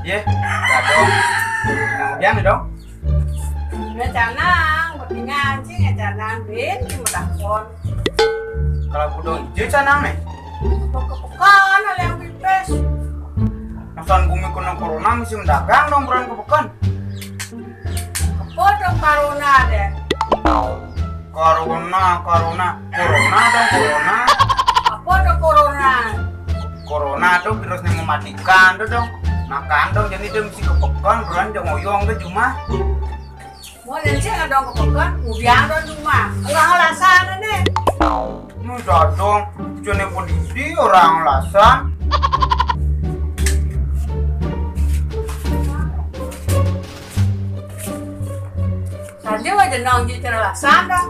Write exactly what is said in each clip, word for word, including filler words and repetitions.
Yé, ya dong. Yang biang nih dong. Nggak canang, berdingan sih nggak canang, bin, cuma takon. Kalau budong ijo canang nih. Kepekan ada yang pipis. Masan gumi kena corona mesti mendagang dong, buruan kepekan. Apa dong corona deh? Corona, corona, corona dong, corona. Apa dong corona? Corona tuh virus yang mematikan tuh dong. Makan dong, jadi dia mesti kepekan, buruan jong oyong ke cuma. Mau jadi sih nggak dong kepekan, udah dong cuma. Enggak alasan nih. Ini dadong, jone polisi orang alasan. Tadi aja nong jadi alasan dong.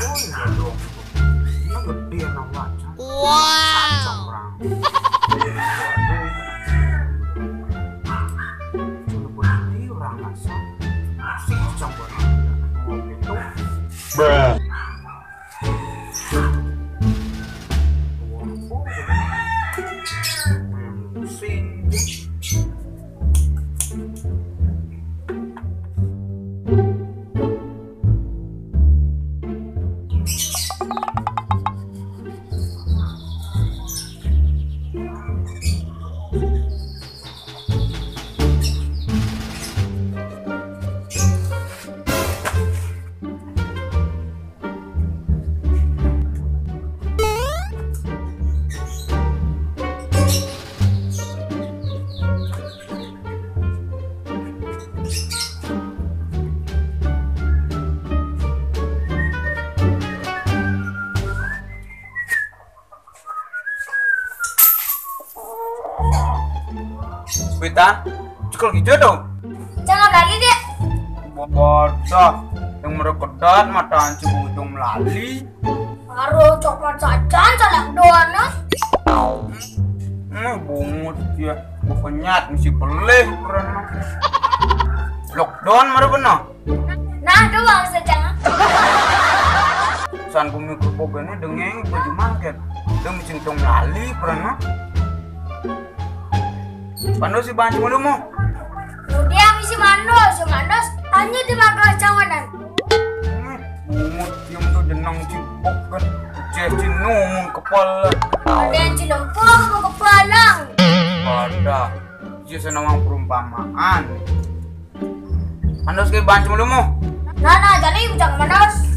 Oh iya dong. Ini gede nang wacan. Wow. Wacan orang. Waduh. Cuma berhenti orang rasa. Masih campur. Ngopi tuh. Bruh. Pusing. Witan, cekel gitu dong. Jangan lali deh. Bodoh, yang merekedat mata ancu untung melali. Baru coklat saja, salah doang nah. Ini bungut ya, gue kenyat mesti beli. Lockdown mara benar. Nah, doang saja. San gumi kerupuk ini dengeng baju mangket. Dia mesti untung melali pernah. Pandos si banci mulu mo. Dia misi mandos, si mandos hanya di makan cawanan. Bungut yang tuh jenang cibok kan. Ceh cinung kepala. Ada yang cilempur mau kepalang. Pada. Dia senang perumpamaan. Mandos ke banci mulu mo. Nah, nah, jadi bujang mandos.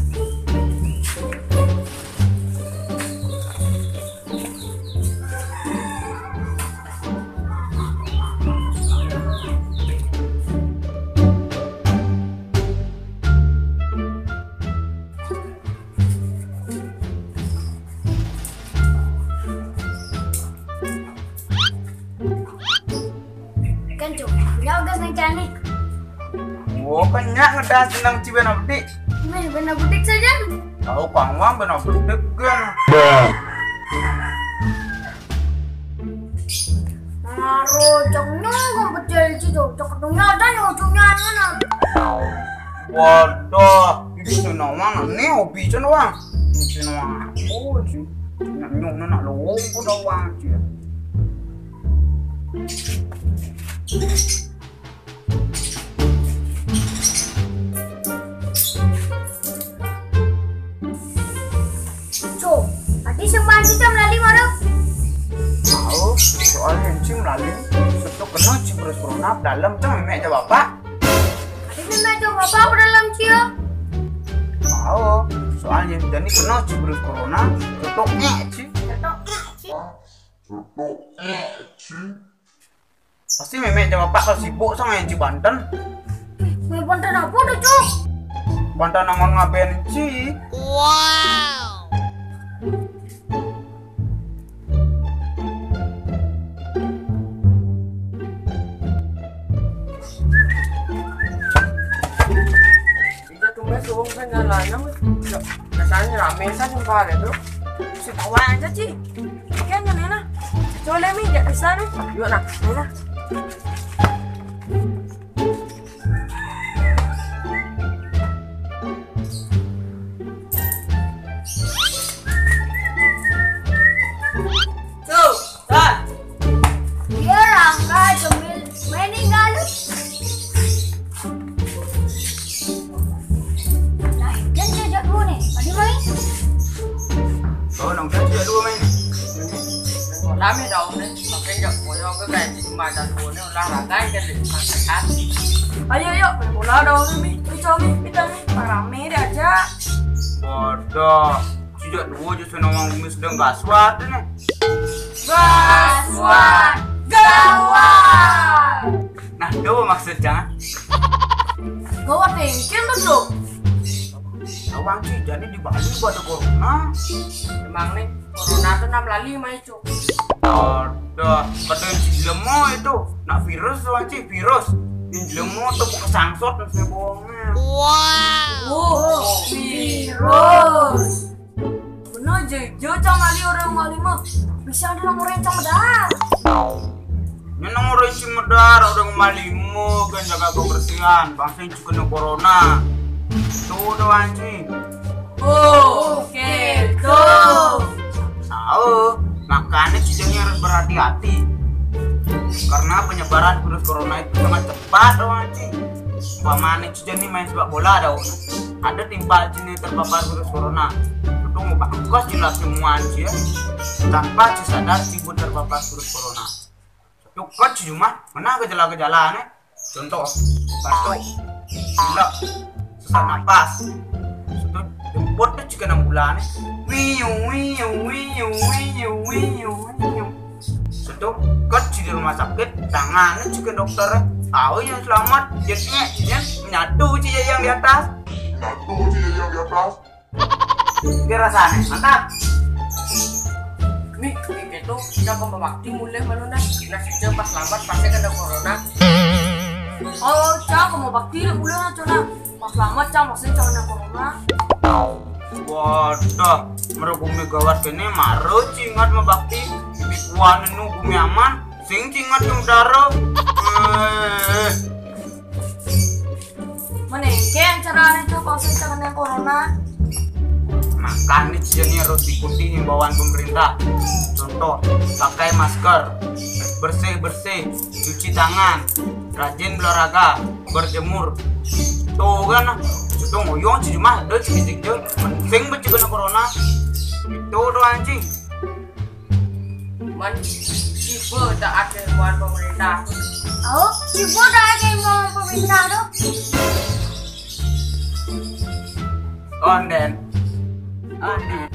Kan cuma, ya udah nang cani. Oh, kan nyak ngedas jenang ci bena bedik. Nih, bena bedik saja. Tahu kang wang bena bedik kan. Nah, rojak nyong kong pecel ci tuh, cok dunia aja nih ujungnya mana. Waduh, itu tuh nawang, nih hobi tuh nawang. Itu nawang, oh, ci. Nak nyong nak lowong pun nawang, ci. Cok, tadi semua kita melali mana? Tahu, soalnya ci melali. Setuk kena ci virus corona dalam cang memek jawab apa? Tadi memek jawab apa dalam ci ya? Tahu, soalnya jadi kena ci virus corona, setuk nek ci. Setuk nek ci. Pasti memek jawab apa kalau sibuk sama yang ci Banten. Memek Banten apa tuh, Cok? Banten nangon ngaben ci. Wow. Ija tumben suwung kan jalannya, Mas. Biasanya rame saja sumpah deh tuh. Si tawa aja, Ci. Kan yang enak. Coba mi, jak bisa mi. Yuk nah, ini nah. Tuh, San. Iya, Rangga, Jemil. Main tinggal lu. Nah, kan jajak dulu nih. Tadi main. Oh, nang kan jajak dulu main. Lami dong nih. Pakai jak boyo ke kayak di rumah dan boyo olahraga kan di rumah sehat. Ayo, yuk, main bola dong mi. Ayo, mi, kita mi. Rame deh aja. Waduh, sejak dulu aja seneng wong kumis sedang gaswat nih. Gaswat, gawat. Nah, itu maksud jangan. Gawat tengkel tuh, Cuk. Wang Ci, jadi di Bali ada corona. Emang nih, corona tuh enam lali mah itu. Ada, pada yang jelema itu. Nak virus, Wang Ci, virus. Yang jelema tuh bukan sangsot, maksudnya bohongnya. Wow. Oh, virus. Bener aja, jauh cang kali orang malima. Bisa ada nomor yang cang medar. Ini nomor isi medar orang malima kan jaga kebersihan. Bangsa yang kena corona. Tuh udah anjing. Oh, gitu. Tahu, makanya cidanya harus berhati-hati. Karena penyebaran virus corona itu sangat cepat, orang anjing. Umpamanya cidanya main sepak bola ada, ada timpal cina terpapar virus corona. Itu mau bangkos jelas semua anjing ya. Tanpa sadar sibuk terpapar virus corona. Itu kan cuma mana gejala-gejalanya? Contoh, batuk, pilek, sesak napas. Itu jemput tuh juga enam bulan. Wiu, wiu, wiu, wiu, wiu, wiu. Itu kan di rumah sakit, tangannya juga dokter. Tahu yang selamat, jadinya menyatu aja yang di atas. Menyatu aja yang di atas. Oke, rasanya mantap. Mi, mi, itu kita mau bakti mulai malu dah. Nah, kita pas lambat pasti kena corona. Oh, cak mau bakti lah mulai lah, cak. Pas lambat cak, maksudnya cak kena corona. Waduh, mereka gawat kene maru cingat mau bakti. Di kuan nu bumi aman, sing cingat yang daro. Eh. Menengke caranya tuh kalau saya kena corona. Makan nih, dia nih harus ikuti himbauan pemerintah. Contoh, pakai masker, bersih-bersih, cuci tangan, rajin olahraga, berjemur. Tuh kan, itu ngoyong sih cuma ada sih, sing becik kena corona. Itu doang anjing. Man, ibu tak ada himbauan pemerintah. Oh, ibu tak ada himbauan pemerintah tuh. Onden. Onden.